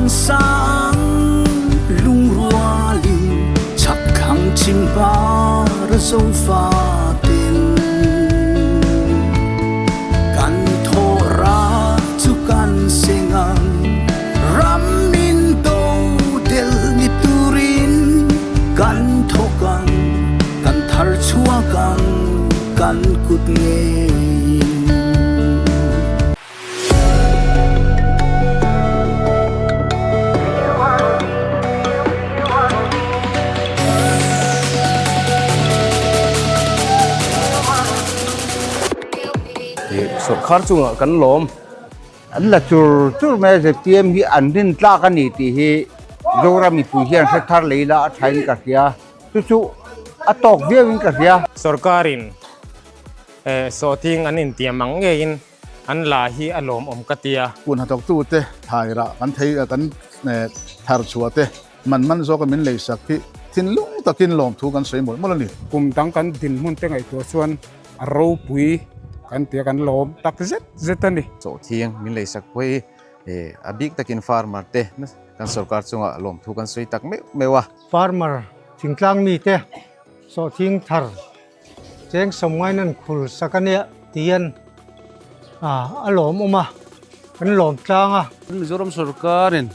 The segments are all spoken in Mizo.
Sang lungrualin chhak thlang chim par zofaten kan thawh rah chu kan seng ang ram min to del ni turin kan thawk ang kan thar chhuak ang kan kut ngeiin. Sawrkhar chungah kan lawm. An la chur chur mai a, zpm hi an rin tlak a ni tih hi Zoram mipui hian hre thar lei la a thain ka hria. Chu chu a tawk viauin ka hria. Sawrkarin sawhting an intiam ang ngeiin An la hi a lawmawm ka ti a. Kun hnathawktute thairah kan thei kan thar chhuah te man man zawka min leisak hi thinlung takin lawmthu kan sawi mawlh mawlh a ni. Kum dang kan dinhmun te ngaihtuah chuan a ropui kan tia kan lawm tak zet zet a ni. Chawhthiang min leisak pawh hi a bik takin farmer te kan sorkar chungah lawmthu kan sawi tak meuh meuh a. Farmer thingtlang mite sawhthing thar Cheng sawmngain an khul sak a nia tihian a lawmawm a, kan lawm tlang a. Mizoram sorkarin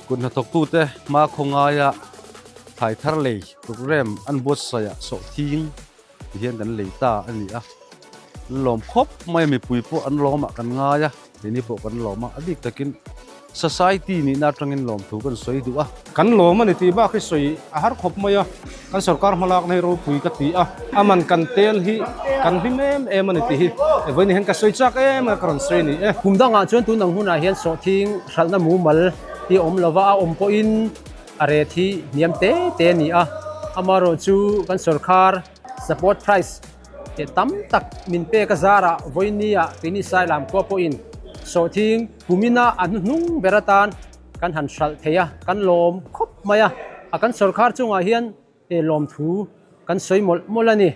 kut hnathawktute hma khawngaia thlai thar lei programme an buatsaih ah sawhthing ti hian kan lei ta a ni a, an lawm khawp mai a, mipui pawh an lawm ah kan ngai a, keini pawh kan lawm a, a bik takin Society nihna atangin lawmthu kan sawi duh a. Kan lawm a ni tih bak hi sawi a har khawp mai a, kan sorkar hmalakna hi ropui ka ti a, a man kan tel hi kan hlim em em a ni tih hi vawiin hian ka sawi chak em a ka rawn sawi a ni e. Kum dangah chuan tun ang hunah hian sawhthing hralhna mumal hi a awm lova, a awm pawhin a ret hi hniam te te a ni a, amaherawhchu kan sorkar support price te tam tak min pek a zarah vawiin keini Sailam khua pawhin sawhthing Kumina a hnuhnung ber atan kan han hralh thei a, kan lawm khawp mai a, a kan sawrkhar chungah hian lawmthu kan sawi mawlh mawlh a ni.